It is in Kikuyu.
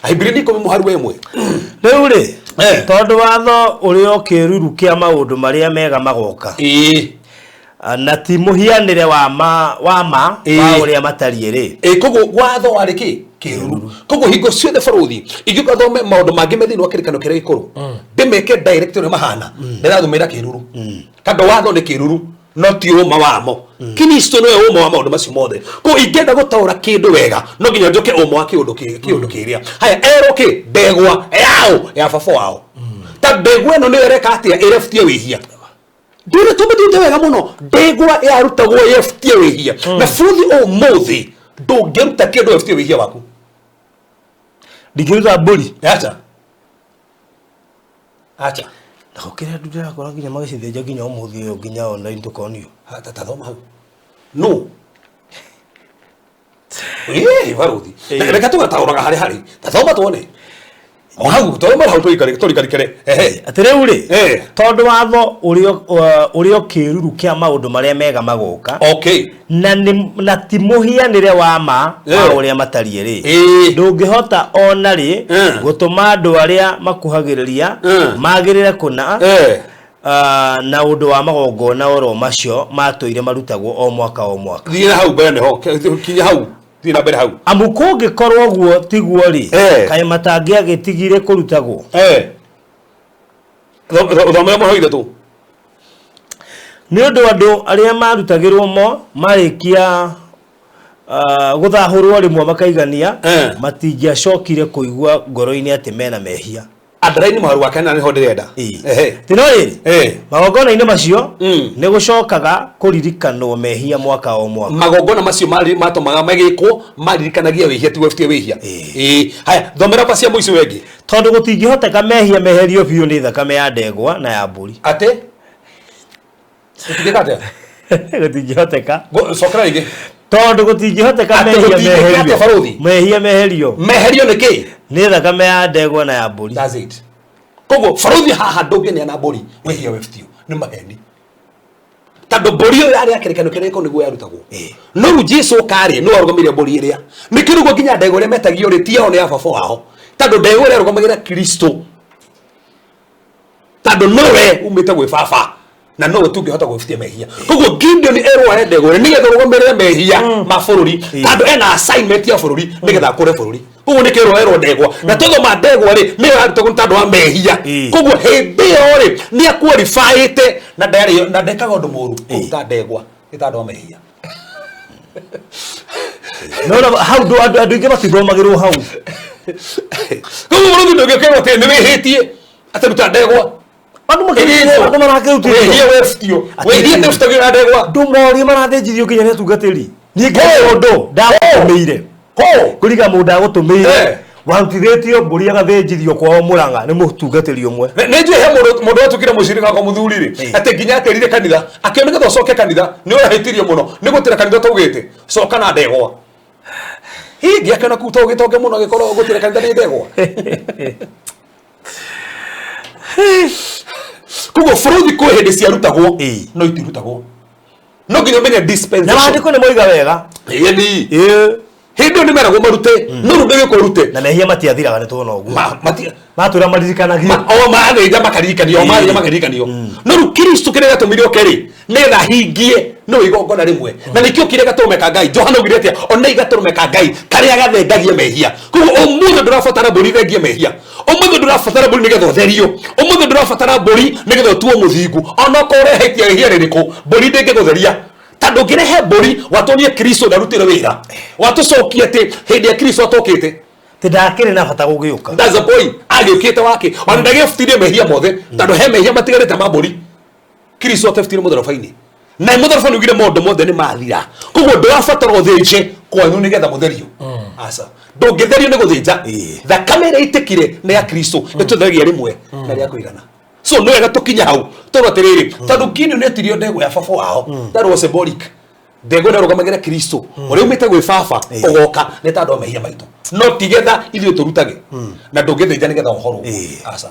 Ahibirania 10 mũhari wa 1. Rĩu rĩ, tondũ watho ũrĩ o kĩĩruru kĩa maũndũ marĩa mega magoka, na ti mũhianĩre wa ma wa ma wa ũrĩa matariĩ rĩ. Ĩ, koguo watho warĩ kĩ kĩruru. Koguo hingo ciothe, barũthi, ingĩũka thome maũndũ mangĩ me thĩinĩ wa kĩrĩkanĩro kĩrĩa gĩkũrũ, ndĩmeke direct ũrĩa mahana, ndĩrathomera kĩruru, tondũ watho nĩ kĩruru no ti ũma wamo. Kristo nĩwe ũma wa maũndũ macio mothe. Koguo ingĩenda gũtaũra kĩndũ wega, no nginya njoke ũma wa kĩũndũ kĩũndũ kĩrĩa. Haya, erwo kĩ ndegwa yao ya baba wao, ta ndegwa ĩno nĩyo ĩreka atĩa? Ĩrebutie wĩhia. Ndĩrĩ tũmĩthiĩte wega mũno. Ndegwa yarutagwo yebutie wĩhia, na bũthi ũmũthĩ ndũngĩruta kĩndũ webutie wĩhia waku. Ndingĩruta mbũri. Acha, acha. Na gũkĩrĩ andũ ndĩrakora nginya magĩcithĩnja nginya ũmũthĩ ũyũ, nginya online tũkonio. Ha, ta thoma hau no ĩĩ baruthi. Reke tũgataũraga harĩ ta thoma tuone o hau, tũroma hau tũrikarikere, ehe. Atĩ rĩu rĩ, tondũ watho ũrĩ o kĩĩruru kĩa maũndũ marĩa mega magoka, na ti mũhianĩre wa ma wa ũrĩa matariĩ rĩ, ndũngĩhota ona rĩ gũtũma andũ arĩa makuhagĩrĩria magĩrĩre kũna, na ũndũ wa magongona oro macio matũire marutagwo o mwaka o mwaka. Thiĩ na hau mbere nĩho, kinya hau, thiĩ na mbere hau. Amu kũngĩkorwo ũguo tiguo rĩ, kaĩ matangĩagĩtigire kũrutagwo? Thomera mũhari 3. Nĩ ũndũ andũ arĩa marutagĩrwo mo marĩkia gũthahũrwo rĩmwe makaigania, matingĩacokire kũigua ngoro-inĩ atĩ mena mehia. Andaraini mũhari wa 4 nĩho ndĩrenda. Ehe. Ti no rĩrĩ, magongona-inĩ macio nĩ gũcokaga kũririkanwo mehia mwaka o mwaka. Magongona macio matũmaga magĩkwo maririkanagia wĩhia, ti webutie wĩhia. Ĩĩ, haya, thomera pa cia mũico wengĩ. Tondũ gũtingĩhoteka mehia meherio biũ nĩ thakame ya ndegwa na ya mbũri. Atĩ gũtingĩka atĩa? Gũtingĩhoteka. Cokera rĩngĩ. Tondũ gũtingĩhoteka Atĩ mehia gũtingĩhoteka meherio. atĩa, barũthi? Mehia meherio Meherio nĩ kĩ? Nĩ thakame ya ndegwa na ya mbũri. That's it. Koguo barũthi, haha ndũngĩneana mbũri wĩhia webutio, nĩ maheni, tondũ mbũri ĩyo yarĩ ya kĩrĩkanĩro kĩrĩa gĩkũrũ nĩguo yarutagwo. No rĩu Jesu karĩ nĩ warũgamĩire mbũri ĩrĩa nĩkĩo rĩguo nginya ndegwa ĩrĩa metagio rĩ ti yao, nĩ ya baba wao, tondũ ndegwa ĩrĩa yarũgamagĩra Kristo, tondũ nowe umĩte gwĩ baba na nowe tungĩhota gwĩbutia mehia. Koguo Gideon erwo ahe ndegwa ĩrĩa nĩgetha ũrũgamĩrĩre mehia ma bũrũri, tondũ ena assignment ya bũrũri nĩgetha akũre bũrũri. Koguo nĩkĩo erwo ndegwa, na tũthoma ndegwa rĩ nĩyo yarutagwo nĩ tondũ wa mehia. Koguo hĩndĩ ĩyo rĩ nĩ aqualifyĩte na ndarĩ na ndekaga ũndũ mũru kũruta ndegwa nĩ tondũ wa mehia. No hau andũ aingĩ matithomagĩrwo hau. Koguo mũrũthi ndũngĩkerwo atĩ nĩ wĩhĩtie atĩ ruta ndegwa. Andũ makĩrutwo, andũ marakĩrutithio. Wĩhia webutio, wĩhia nĩ ũbutagio na ndegwa. Ndũmorie marathĩnjithio nginya nĩ atungatĩri. Niĩ ngĩ ũndũ ndagũtũmĩire kũriga mũndũ agũtũmĩire, warutithĩtio mbũri agathĩnjithio kwao Mũrang'a nĩ mũtungatĩri ũmwe. Nĩ njũĩ he mũndũ watukire mũcirika wakwa mũthuri rĩ, atĩ nginya atĩrire kanitha akĩona nĩgetha ũcoke kanitha nĩ ũrahĩtirio mũno nĩ gũtĩra kanitha taugĩte coka na ndegwa. Hihi akĩona kuu to gĩtonge mũno gĩkorwo gũtĩra kanitha nĩ ndegwa. Koguo bũrũri kwĩ hĩndĩ ciarutagwo, no itirutagwo, no nginya ũmenye Na dispensation. maandĩko nĩ moiga wega. Ĩni hĩndĩ ĩyo nĩ meragwo marute, no rĩu ndũgĩũka ũrute. Na mehia matiathiraga, nĩ tuona ũguo. Matũra maririkanagio. O mathĩnja makaririkanio, o mathĩnja makaririkanio. No rĩu Kristo kĩrĩa gĩatũmire oke rĩ, nĩgetha ahingie no igongona rĩmwe, na nĩkĩo kĩrĩa gatũrũme ka Ngai. Johana augire atĩa? Ona gatũrũme ka Ngai karĩa gathengagia mehia. Koguo ũmũthĩ ndũrabatara mbũri thengie mehia, ũmũthĩ ndũrabatara mbũri nĩgetha ũtherio, ũmũthĩ ndũrabatara mbũri nĩgetha ũtuo mũthingu. Ona okorwo ũrehetie ihia rĩrĩkũ, mbũri ndĩngĩgũtheria, tondũ ũngĩrehe mbũri watũrie Kristo ndarutire wĩra, watũcokia atĩ hĩndĩ ya Kristo atokĩte. Ti ndakĩrĩ na bata gũgĩũka. That's the point. Agĩũkĩte wake ona ndagĩbutirie mehia mothe, tondũ he mehia matigarĩte ma mbũri Kristo atebutire mũtharaba-inĩ, na mũtharaba nĩ ugire maũndũ mothe nĩ mathira. Koguo ndũrabatara ũthĩnje kwanyu nĩgetha mũtherio. Aca, ndũngĩtherio nĩ gũthĩnja. Thakame ĩrĩa ĩitĩkire nĩ ya Kristo, ĩtũtheragia rĩmwe na rĩa kũigana. So nĩ wega tũkinya hau tondũ atĩrĩrĩ, tondũ Gideon nĩ etirio ndegwa ya baba wao. That was symbolic. Ndegwa ĩrĩa ĩrũgamagĩra Kristo ũrĩa umĩte gwĩ baba ũgoka nĩ tondũ wa mehia maitũ, no tigetha ithuĩ tũrutage, na ndũngĩthĩnja nĩgetha ũhorwo. Aca.